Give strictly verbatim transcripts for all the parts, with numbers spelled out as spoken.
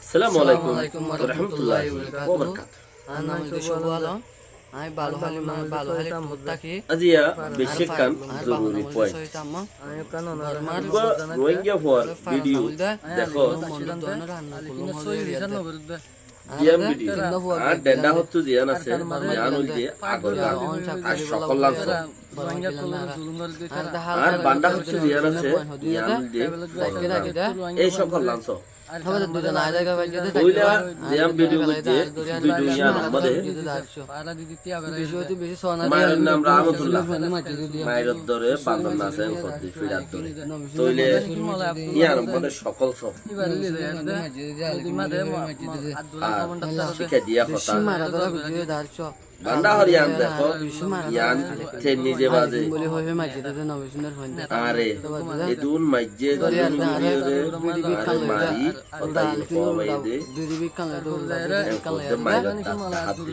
Assalamu alaikum warahmatullahi wabarakatuh. Añár nam óilde Cóbu Alom. Añí Baluháli, Baluháli táki. Aijja beci ekkán zoruri point. Uggwá Rohingya fuar video dekó. Ziyán video. Añár dhenda hottú ziyán asé, yían óilde agor gan. Ar cók hollán só. Ar banda hottú ziyán asé, yían óilde foror gan. Ei cók hollán só. Óila ziyán video goijjé, video yíanor modé. Mairor nam Rahmatullah. Mairor dóre bandor nasé, hoddé fiçar dóre. Tóile yíanor modé cók hollán só. Ar cíkka diya hotá. Banda hoór yían dekó, yían te nize baze. Añáre edún maijjé, zulum goríyore, añáre mari, hotá yían hoói de. Enkudde mairor dát hátde.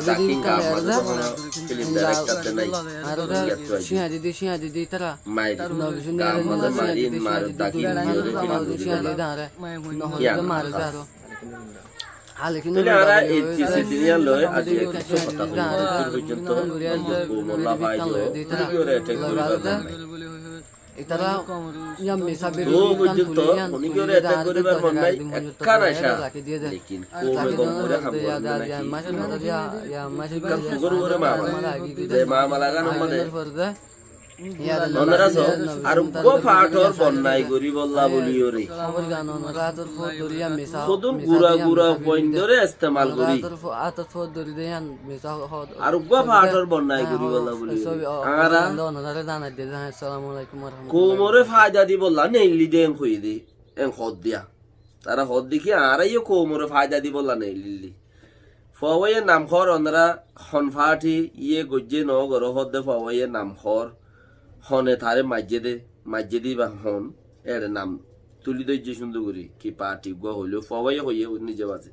Dakin ka mazé to hono film director de nái. Yíattu aijjé. Mair, ka mazé mari, mairor dakin goríyore film gorí fela. Yían. Tóile añára ei precedent yían loi aijja kessú hotá hoiyum. Dúr foijjonto koumor lá faida, unikore attack goríbar mon nái. Dúr foijjonto unikore attack goríbar mon nái. Ekkán acá, lekin koume gom gorí ham goron de naki? Ekkán sugor uore mamala. Ze mamala gán amare Ónora só, ar uggwá fáñtor bonnai goríbolla buliyóre. Hodún gura gura foindóre estemal gorí. Ar uggwá fáñtor bonnai goríbolla buliyóre. Añára koumoré faida dibolla neillí de en hoiyé de, en hoóddiya. Tará hoódde ki, añára yó koumoré faida dibolla neillí. Fuabáiye nam hoór, ónora hon fathi yé goijjé no goró hoódde fuabáiye nam hoór, hone taré maijjé de, maijjé de íba hon, eçe nam tulí dóijje cúndor gorí, ki fathi uggúa hoilé, fuabáiye hoiyé nize baze.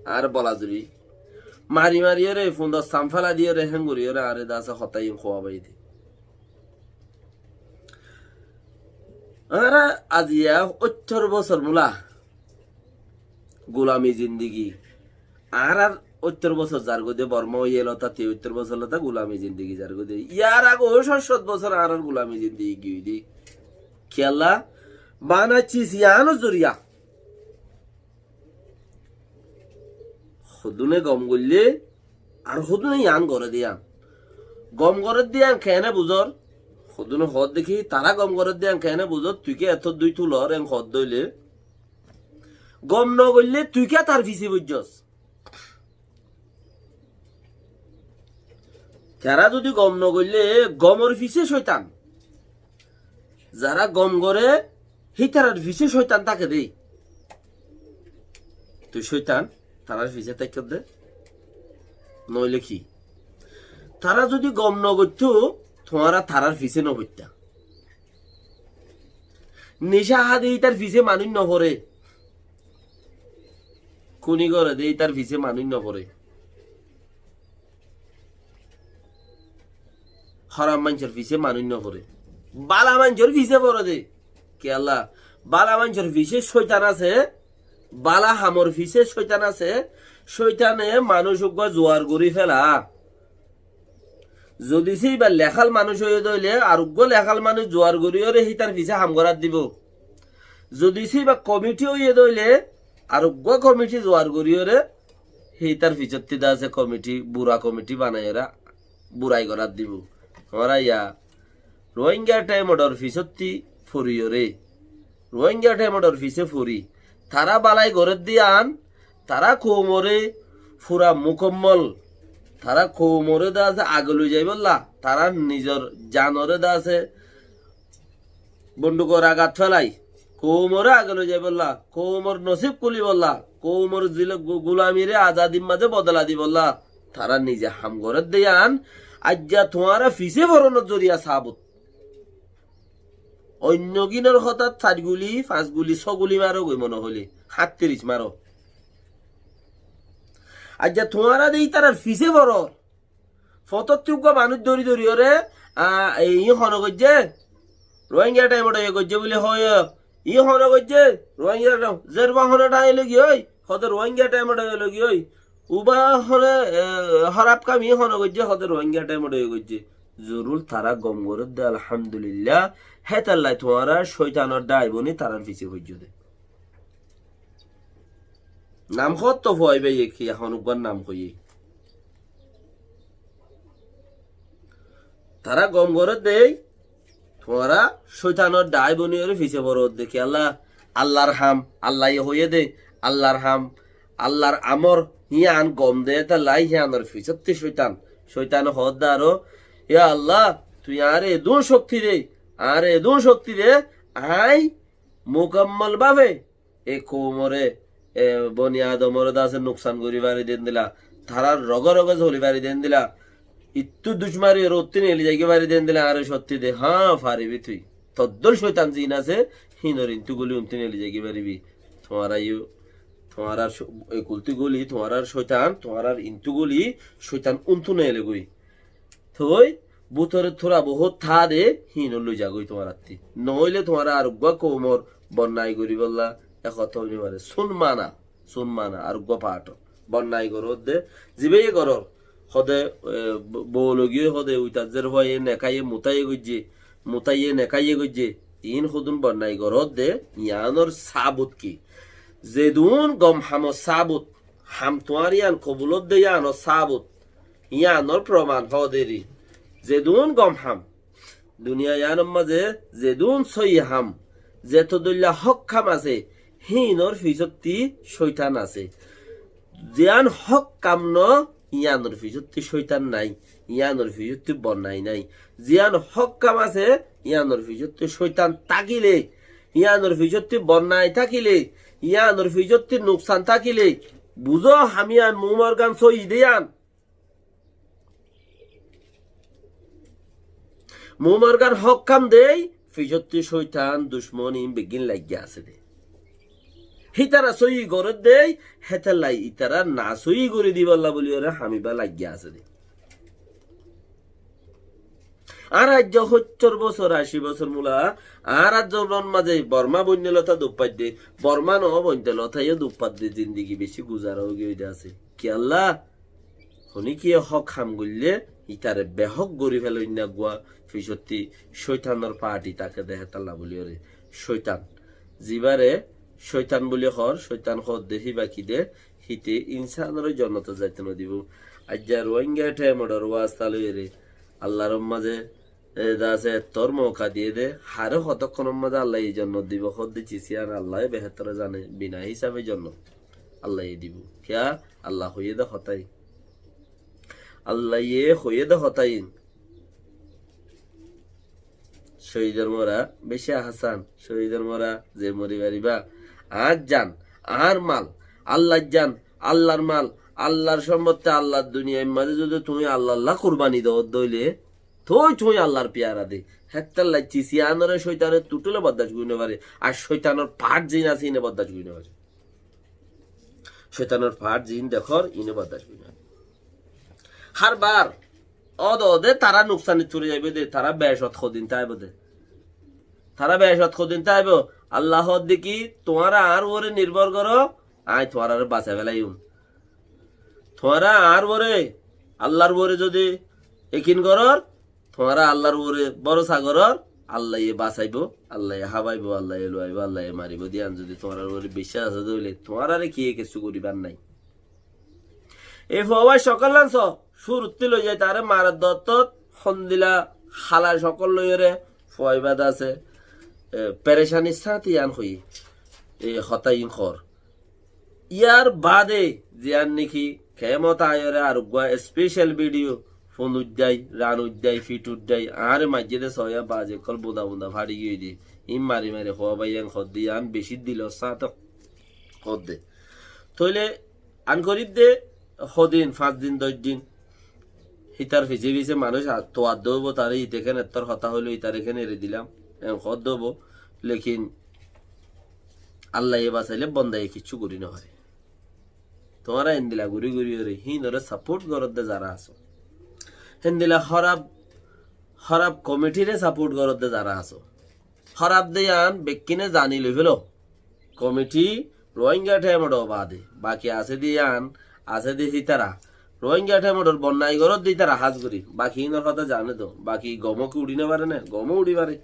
Añáre bola zuri. Mari mariyóre, fundor sam féla diyóre, héng goríyore, añáre de asé hotá yín hoóa baiyé de. Añára aziya óttor bosór mula gulami zindigi. Añárar óttor bosór zargói de, Borma óiye lota, te óttor bosór lota gulami zindigi zargói de. Yar age ó cót cót bosór añárar gulami zindigi giyói de. Kiyólla? Bana cis yíanor zoriya. Hodúne gom goillé, ar hodúne yían goré de yían. Gom goré de yían keéne buzór? Hodúne hoódde ki, tará gom goré de yían keéne buzór? Tui ki etór dui tulor en hoódde óile. Gom no goillé tui ki tar fisé foijjós? Tará zodi gom no goillé, gomor fisé cóitan. Zará gom goré, hítarar fisé cóitan táke de. Tui cóitan, tarár fisé táikko de. Noóile ki? Tará zodi gom no goittó, tuáñra tarár fisé no foittá. Nicá há de ítar fisé manúic no foré. Kuni goré de ítar fisé manúic no foré. Hóraf maincór fisé manúic no foré. Bála maincór fisé foré de. Kiyólla? Bála maincór fisé cóitan asé. Bála hamor fisé cóitan asé. Cóitane manúic uggúa zuar gorí féla. Zodi sé íba lekál manúic óiye de óile, ar uggúa lekál manúic zuar goríyore hítar fisé ham gorát dibo. Zodi sé íba komithí óiye de óile, ar uggúa komithí zuar goríyore hítar fisótti de asé komithí, bura komithí banaiyore burai gorát dibo. Añára yá Rohingya Time Out or fisótti foriyóre, Rohingya Time Out or fisé fori, tará bálai goré de yían, tará koumoré fura mukammol, tará koumoré de asé age loi zaibólla, tará nizor janoré de asé bondukor agat félai, koumoré age loi zaibólla, koumor nosib kúlibólla, koumor zil-, gu-, gulamiré azadir mazé bodola dibólla, tará nize ham goré de yían, aijja tuáñra fisé foronor zoriya sabut. Oinno gínor hotát sair guli, fañs guli, só guli maro goi mone hoilé, háttiric maro. Aijja tuáñra de ítarar fisé foror. Fotótti uggúa manúic dóri dóri óre, a, e, iín hone goijjé, Rohingya Time Out e goijjé buli hoói, Iín hone goijjé, Ruáingga thaim. Zerba hone thaim óilogi ói, hode Ruáingga thaim óilogi ói. Uba hone, e, hóraf kam iín hone goijjé, hode Ruáingga thaim ói goijjé. Zorur tará gom gorédde, alhamdulillah. Hétallai tuáñra cóitanor dhai boni tarár fisé foijjó de. Nam hoótto fuaibáye ki ehón uggúar nam hoiyé. Tará gom gorédde, tuáñra cóitanor dhai boniyóre fisé foródde kiyólla, Allar ham, Allaye hoiyé de, Allar ham, Allar amor, híyan gom de, hétallai híyanor fisótti cóitan. Cóitane hoódde aró, ya Allah, tui añáre edún cókti de, añáre edún cókti de, aññí mukammal bábe e koumoré, e boni adomoré de asé nuksan gorí fari de endilla, tarár roge roge soli fari de endilla, ittú ducmari ore uttú neli zaigói fari de endilla, añáre cókti de, hañ, faribi tui. Toddúl cóitan ziín asé, híinor intú goli untú neli zaigói faribi. Tuáñra yó, tuáñrar có-, e kultí goli, tuáñrar cóitan, tuáñrar intú goli, cóitan untú nelegói. Toi bútore tura bohút tháde, híin loi zagói tuáñrattí. Noóile tuáñra ar uggúa koumor bonnai goríbolla e hotá ói no fare. Sun mana, sun mana, ar uggúa paáto. Bonnai goródde, zibáye gorór. Hode, e, bo-, bou logi ói hode, uitar zer fua ye nekáye mutáye goijjé, mutáye nekáye goijjé. Iín hodún bonnai goródde, yiánor sábut ki? Zedún gom hamor sábut, ham tuáñr yián kobul ódde yiánor sábut. Yíanor proman hoóderi. Zedún gom ham. Duniya yíanor mazé zedún sóiyi ham. Zeto dóilla hók ham asé, híinor fisótti cóitan asé. Ziyán hók ham noó, yíanor fisótti cóitan nái. Yíanor fisótti bonnai nái. Ziyán hók ham asé, yíanor fisótti cóitan tákile, yíanor fisótti bonnai tákile, yíanor fisótti nuksan tákile, buzó ham yían mumorgan sóiyi de yían. Mumorgan hók ham dei, fisótti cóitan ducmon iín beggín laiggá asé dé. Hítara sóiyi gorédde, hétallai ítara nasóiyi gorí dibolla bóliyoré ham ibá laiggá asé dé. Añára aijja hóittor bosór, aci bosór mula, añárar zonmor mazé Bormá boinne lota duk faidde, Bormá noó boinne lota yó duk faidde, zindigi bicí guzara óigiyoi de asé. Kiyólla? Honíkiye hók ham goillé, ítare behók gorí féloinná eggúa fisótti cóitanor fathi táke de hétalla bóliyoré. Cóitan. Zibáre cóitan bóli hoór, cóitan hoódde híba ki de, híte insánoré jonnotot zaito nodibóu. Aijja Ruáingga thaimodor wasta loiyeré, Allar mazé e, de asé, ettór mouka diyé dé, haré hotókkonor mazé Allaye jonnot dibou, hoódde cisiyán Allaye behétore zane, bina hísabe jonnot Allaye dibou. Kiyá? Alla hoiyé dé hotá iín. Allaye hoiyé dé hotá iín. Cóidor mora beci ahásán, cóidor mora ze mori faribá. Añár zan, añár mal, Allar zan, Allar mal, Allar sombottí, Allar duniyair mazé zodi tuñí Allalla kurbani doódde óile, toi tuñí Allar piyara de. Hétalla cisiyánoré cóitane tuthile boddac gorí no fare. Ar cóitanor fath ziín asé, iíne boddac gorí no fare. Cóitanor fath ziín dekór, iíne boddac gorí no fare. Hárbar ódode tará nuksanit fori zaibou de, tará becot hodin táibou de. Tará becot hodin táibou. Alla hoódde ki, tuáñra añár uore nirbor goró, aññí tuáñráre basai félaiyum. Tuáñra añár uore, Allar uore zodi ekin gorór, tuáñra Allar uore bórosa gorór, Allaye basaibou, Allaye hábaibou, Allaye luwaibou, Allaye maribou de yián zodi tuáñrar uore biccác asé dé óile, tuáñráre kiyé kessú goríbar nái. E fuaibá cókollan so, cúruttí loizai taré marer dottót, hondila hala cókol loiyóre fuaibá de asé, e, perecanir sáñte yián hoiyé, e, hotá iín hoór. Yar bade ziyán niki kemot aiyóre ar uggúa special video, fun uddái, ran uddái, fit uddái, añáre maijjé dé soóya bazi ókkol bunda bunda fari giyói dé. Iín mari mari hoó bái yián hoódde, yián beci dilor sáñte hoódde. Tóile an gorib dé hodin, fañs din, doc din, hítar fisé fisé manúic a-, toadde óibo, taré íte kén ettór hotá hoiló, ítare kén eri dilam, en hoódde óibo. Lekin Allaye basailé bondaye kiccú gorí no fare. Tuáñra endila gorí gorí ore híinoré saport goródde zará asó, héndila hóraf, hóraf komitiré saport goródde zará asó, hóraf de yián bekkúne zani loifélo. Komiti Rohingya Thaimodor baade baki asé de yián, asé de hítara. Rohingya Thaimodor bonnai gorór de ítara hás gorí. Baki ínor hotá zane to. Baki gom ki uçí no fare né? Gom uçí fare.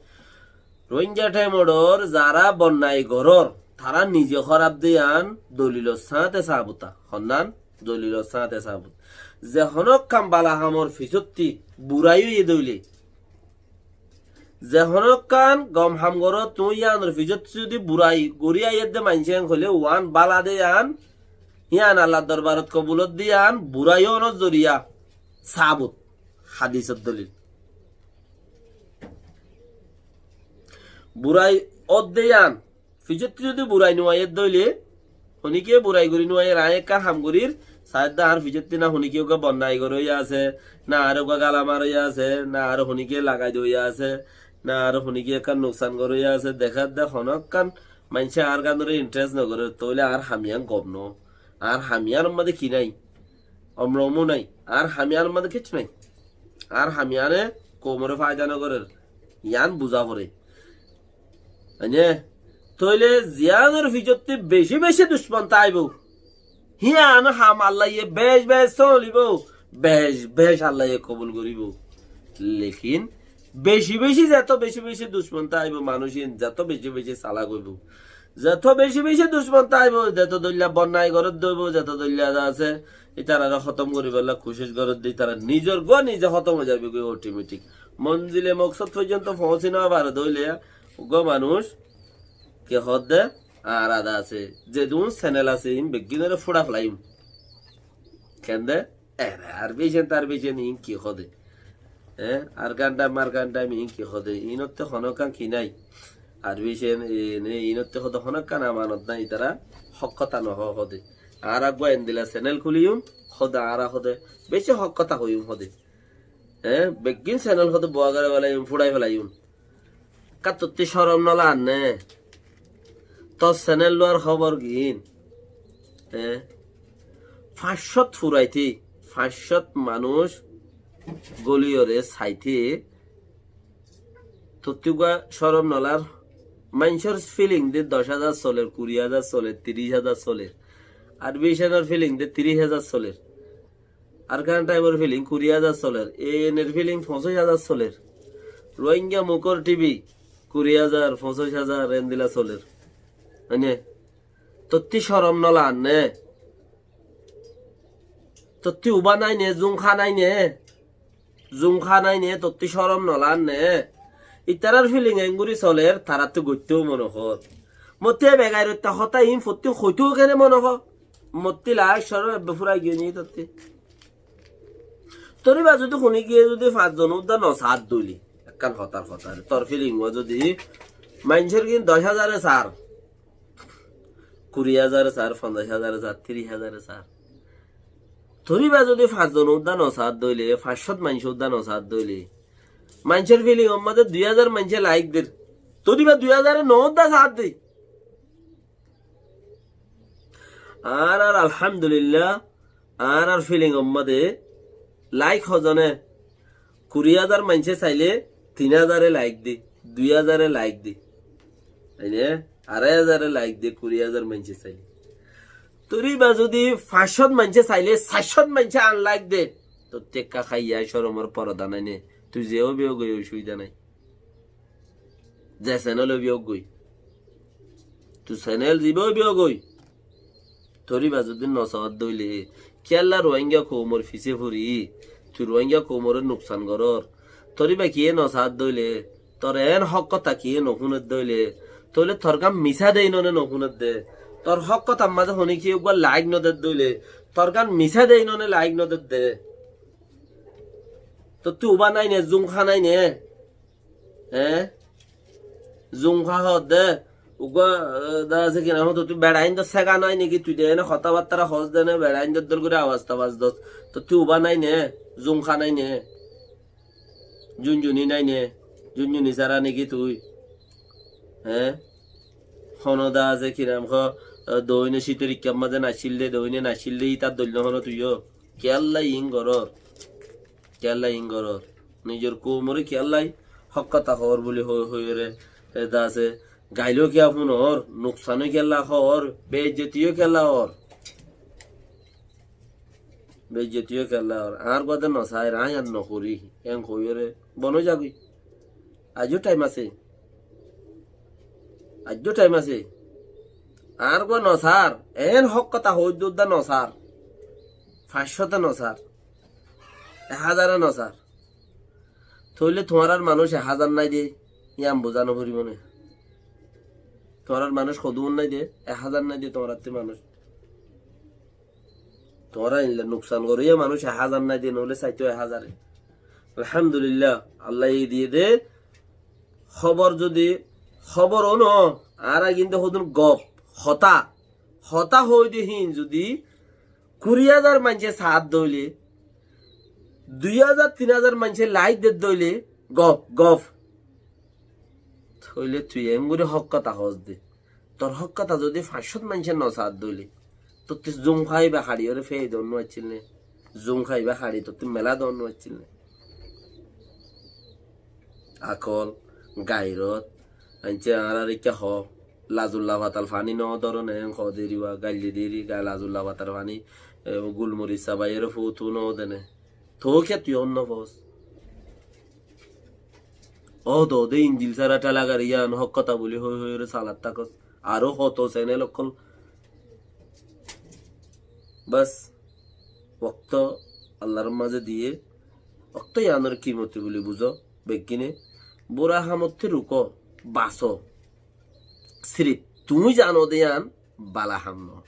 Rohingya Thaimodor zará bonnai gorór, tará nize hóraf de yián dolilor sáñte sabut. Honnán? Dolilor sáñte sabut. Ze honókkán bala hamor fisótti burai óiye de óile, ze honókkán gom ham goró tuñí, yíanor fisótti zodi burai gorí aiyé de maincé hoilé uán bala de yián, yían Allar dorbarot kobul ó de yián, burai ónor zoriya sabut. Hadisor dolil. Burai ó de yián, fisótti zodi burai no aiyé de óile, honíkiye burai gorí no aiyé, añí ekkán ham gorír, saidde añár fisótti na honíkiye uggúa bonnai goré óiya asé, na añáre uggúa gala mare óiya asé, na añáre honíkiye lagai de óiya asé, na añáre honíkiye ekkán nuksan goré óiya asé, dekár de honókkán maincé añár gánore interest no gorér, tóile añár ham yián gom no. Añár ham yiánor mazé ki nái? Omromu nái. Añár ham yiánor mazé kiccú nái. Añár ham yiáne koumore faida no gorér. Yián buzá foré. Ene, tóile ziyánor fisótti beci beci ducmon táibo, híyan ham Allaye bec bec solibó, bec bec Allaye kobul goríbo. Lekin beci beci, zeto beci beci ducmon táibo, manúic ín zeto beci beci salak óibo, zeto beci beci ducmon táibo, zeto dóilla bonnai goródde óibo, zeto dóilla asé, ítarare hótom goríbolla kucíc goródde, ítara nizor gúa nize hótom ói zaibogói otometik. Monzile moksód foijjonto foóñsi no fare de óile, uggúa manúic ki hoódde, añára de asé, zedún cenel asé, ín beggúnore fúçai felaiyum. Kende? Ere, Arbi cen, Tarbi cen, ín ki hoóde? Eé, Arkan Taim, Markan Taim, ín ki hoóde? Ínotte honókkán ki nái? Arbi cen, e, ne, ínotte hoóde honókkán amanot nái, ítara hók hotá no hoó hoóde. Añára uggúa endilla cenel kúliyum, hoóde añára hoóde beci hók hotá hoiyum hoóde. Eé, beggín cenel hoóde boa gorái felaiyum, fúçai felaiyum. Ka tottí corom no lager né? Tor cenel luar hóbor gín. Eé, fañs cót furaité, fañs cót manúic góliyore saité, tottí uggúa corom no lager? Maincór filing de doc házar soler, kuri házar soler, tiríc házar soler. Arbi cenor filing de tiríc házar soler. Arkan Taimor filing kuri házar soler, e ener filing foñsíc házar soler. Rohingya mukór tibi kuri házar, foñsíc házar endilla soler. Óine, tottí corom no lager né? Tottí uba nái né, zungka nái né? Zungka nái né, tottí corom no lager né? Ítarar filing enggúri soler, tarattú goittóu mone hoór. Mottí e begairotta hotá ín fottí hoitóu kene mone hoó? Mottí laik corom ebbe fúrai giyé né tottí? Tóriba zodi honíkiye zodi fañs zon uddá no saádde óile, ekkán hotár hotá, tor filing uwá zodi maincór gín doc házare saár, kuri házare saár, foñsíc házare saár, tiríc házare saár. Tóriba zodi fañs zon uddá no saádde óile, fañs cót maincé uddá no saádde óile, maincór filing or mazé dui házar maincé laik der. Tóriba dui házare no uddá saádde. Añárar alhamdulillah, añárar filing or mazé laik hozone, kuri házar maincé sailé tin házare laik de, dui házare laik de. Óine, arái házare laik de, kuri házar maincé sailé. Tóriba zodi fañs cót maincé sailé, sair cót maincé unlike de, tottí ekká háiya coromor porda nái né? Tui ze óibi ógoi, osubida nái. Ze cenel óibi ógoi, tui cenel ziba óibi ógoi, tóriba zodi no saádde óile, kiyólla Rohingya koumor fisé fori, tui Rohingya koumoré nuksan gorór, tóriba kiyé no saádde óile, tor eén hók hotá kiyé no fúnedde óile, tóile tor gán misá de ín one no fúnedde. Tor hók hotár mazé honíkiye uggúa laik no dedde óile, tor gán misá de ín one laik no dedde. Tottí uba nái né, zungka nái né? Eé? Zungka hoódde, uggúa, e, de asé ki nam, tottí beçain dor sega nái né ki? Tui de ene hotábattára hoós de ene beçain dor dor gorí abas tabas dos. Tottí uba nái né, zungka nái né? Zunzuni nái né? Zunzuni sára né ki tui? Eé? Hono de asé ki nam hoó, e, doóine cítor ikká mazé naccíl de, doóine naccíl de, ítar doil no hono tuiyó? Kiyólla iín gorór? Kiyólla iín gorór? Nizor koumoré kiyólla hók hotá hoór buli hoi, hoiyóre, Hédase gailó kiyá fúnor, nuksanó kiyólla hoór, beijjotíyo kiyólla hoór. Beijjotíyo kiyólla hoór. Añár gua de nosair, aññí ar nohorí, en hoiyóre bon ói zagói. Aijjó thaim asé. Aijjó thaim asé. Añár gua nosar, en hók hotá hoóidde uddá nosar. Fañccóte nosar. Ek házare nosar. Tóile tuáñrar manúic ek házar nái de, yían buzá noforibó né? Tuáñrar manúic hodún nái de, ek házar nái de tuáñrattú manúic. Tuáñra endilla nuksan goróiya manúic ek házar nái de, noóile saitó ek házare. Alhamdulillah, Allaye diyé dé hóbor zodi, hóbor ó no, añára kintu hodún gof, hotá, hotá hoóide híin zodi kuri házar maincé saádde óile, dui házar, tin házar maincé laik dedde óile, gof, gof. Tóile tui engorí hók hotá hoós de. Tor hók hotá zodi fañccót maincé nosaádde óile, tottú zum háiba haçiyóre fei doónnu accíl né? Zum háiba haçi tottú mela doónnu accíl né? Akol, gairot, aince añárar ikká hoó, lazulla fatal faní noódoron, en hoó deriwa, gaille deri, ga lazulla fatal faní, e, gulmoric sabaiyóre fóotu noódene. Toóu kiyá tui óun nofoós? Ó doóde indil sára thalagari yían hók hotá buli hoi hoiyóre salat tákos. Aró hoto senel ókkol. Bas, októ Allar mazé diyé, októ yíanor kimoti buli buzó, beggíne. Bura hamottú rukó, basó. Sirif tuñí zano de yían bala ham no.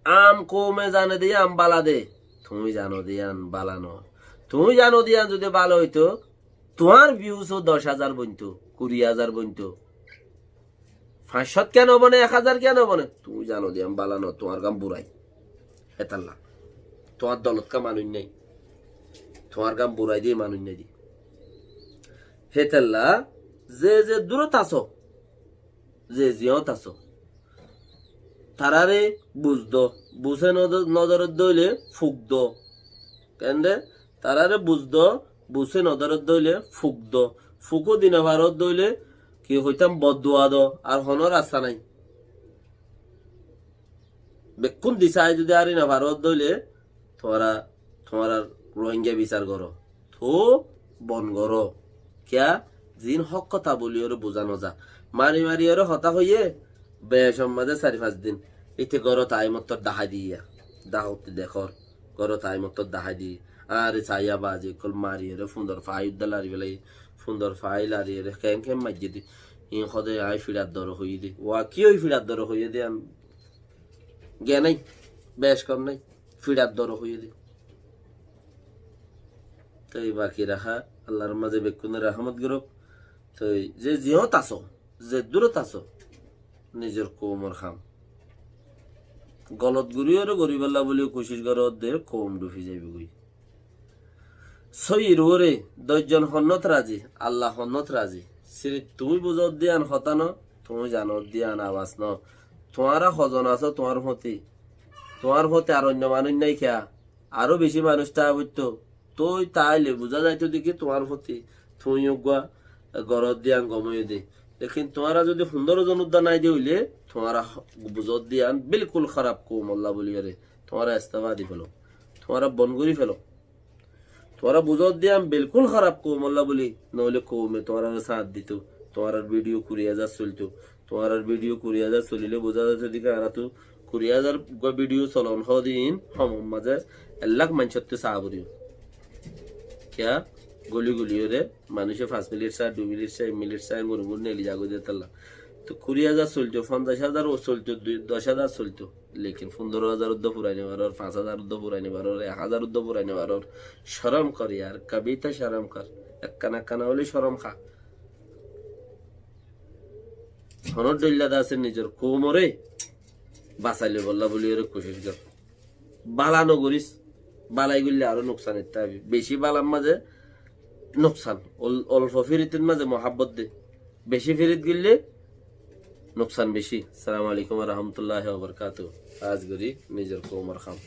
Am koume zane de yían bala de, tuñí zano de yían bala no. Tuñí zano de yían zodi bala óito, tuáñr views ó doc házar bointo, kuri házar bointo. Fañccót kiyá no bone, ek házar kiyá no bone? Tuñí zano de yían bala no, tuáñr gán burai. Hétalla. Tuáñr dolot ká manúic nái. Tuáñr gán burai de manúic nái de. Hétalla, ze ze durot asó, ze ziyót asó, taráre buz do, buzé nodo-, nodoredde óile fuk do. Kende? Taráre buz do, buzé nodoredde óile fuk do. Fukó di nofaródde óile ki hoitám, boddua do, ar honó rasta nái. Bekkún di sai zodi ari nofaródde óile tuáñra, tuáñrar Rohingya bisar goró. Toóu bon goró. Kiyá? Ziín hók hotá buliyóre buzá nozá. Mari mariyóre hotá hoiyé, becor mazé sair fañs din. Íte górot aái mottor dahái diyé. Dahótti dekór. Górot aái mottor dahái diyé. Añáre saiyá bazi ókkol mariyóre fundor faái uddá lari félaiye. Fundor faái lariyóre keén keén maijjé dé. Iín hoóde aññí fiçar doro hoiyé dé. Wa kiyói fiçar doro hoiyé dé, am, giya nái. Bec kom nái. Fiçar doro hoiyé dé. Toi baki raká Allar mazé bekkúnore rahmot gorók. Toi ze ziyót asó, ze durot asó, nizor koumor ham. Golot goríyore goríbolla buli kucíc goródde koum dhufi zaibogói. Sóiyir uore doc zon honnót razi, Alla honnót razi. Sirif tuñí buzódde yían hotá no, tuñí zanódde yían abas no. Tuáñra hozon asó tuáñr fóti? Tuáñr fóti ar oinno manúic nái kiyá? Aró bicí manúic táa foittó. Toi taáile buzá zaitó dé ki tuáñr fóti tuñí uggúa goródde yían gom óiye dé. Lekin tuáñra zodi fundóro zon uddá nái dé óile, tuáñra buzódde yían bilkul háraf koumolla buliyóre tuáñra estefa di félo. Tuáñra bon gorí félo. Tuáñra buzódde yían bilkul háraf koumolla buli, noóile koume tuáñrare sáñt dito. Tuáñrar vidiyo kuri házar solito. Tuáñrar vidiyo kuri házar solile buzá zaitó dé ki añárattú kuri házar uggúa vidiyo solon hoóde iín homor mazé ek lak maincóttu saá foribó. Kiyá? Goli goliyóre manúice fañs minit saá, dui minit saá, ek minit saá, enggori enggori neli zagói dé hétalla. Toi kuri házar solito, fonzaic házar ó solito, dui, doc házar solito. Lekin fundóro házar uddá furai nofarór, fañs házar uddá furai nofarór, ek házar uddá furai nofarór. Corom kor yar, kabhi to corom kor. Ekkana ekkana óile corom há. Honó dhoilla de asé nizor koumore basai loibolla buliyóre kucíc gor. Bala nogoris. Balai goille aró nuksan itta óibo. Bicí balar mazé nuksan. Ol-, olfo firitir mazé muhábbot de. Bicí firit goille nuksan bicí. Assalamu alaikum wa rahmatullahi wa barakatuhu. Hás gorí nizor koumor ham.